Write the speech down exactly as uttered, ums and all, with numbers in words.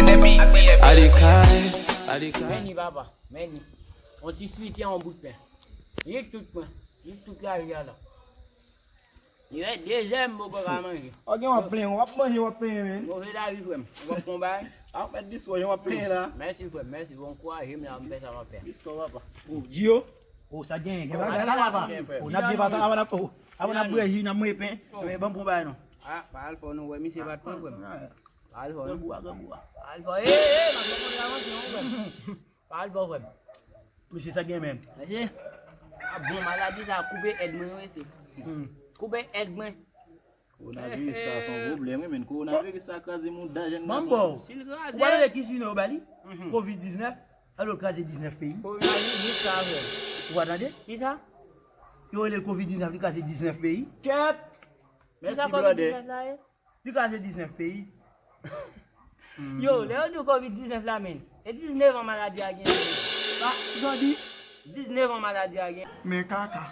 Alikay, alikay. Men ni papa, men ni. On ti switi, on bout pen. Rik tout pen. Rik tout lavi a la. Li rete dezè m poko ka manje. Ok, w ap plenyen, w ap manje, w ap plenyen, men. Move lavi frè m. Ou ap pran bagay? A w mèt di sou, w ap plenyen la. Mèsi frè m, mèsi. Bon kouraje m la, m fè sa m ap fè. Disko, papa. O, di yo. O, sa gen, gen bagay la, papa. O, n ap di pa sa, avan n ap, o, avan n ap bwè ji, n ap manje pen. Men ban m pran bagay non. Ah, pa al fò nou wè misye pa t pran frè m. Pa al fò non. Grangou a, grangou a. Pa al fò. Eh, eh, m ap fè konn avanse non frè m. Pa al fò frè m. Mesye, sa gen menm. Mesye, a bon maladi sa koupe èd mwen wi se. Koupe èd mwen. Kowonaviris sa se yon pwoblèm wi, men kowonaviris sa kraze mouda jèn Ban m gason. Ba w. Si l kraze. Ou pa tande ki sino yo ba li? Covid diznèf. Alò l kraze diznèf peyi. Kowonaviris sa frè m. Ou pa tande? Kisa? Yo rele l Covid diznèf, li kraze diznèf peyi. Kèt! Kisa Mèsi Covid blòdè. diznèf la ye? Li kraze diznèf peyi. Yo, lè yo di w Covid diznèf la men. E diznèf an maladi a gen. Ah, jodi. Diznèf an maladi a gen. Men kaka.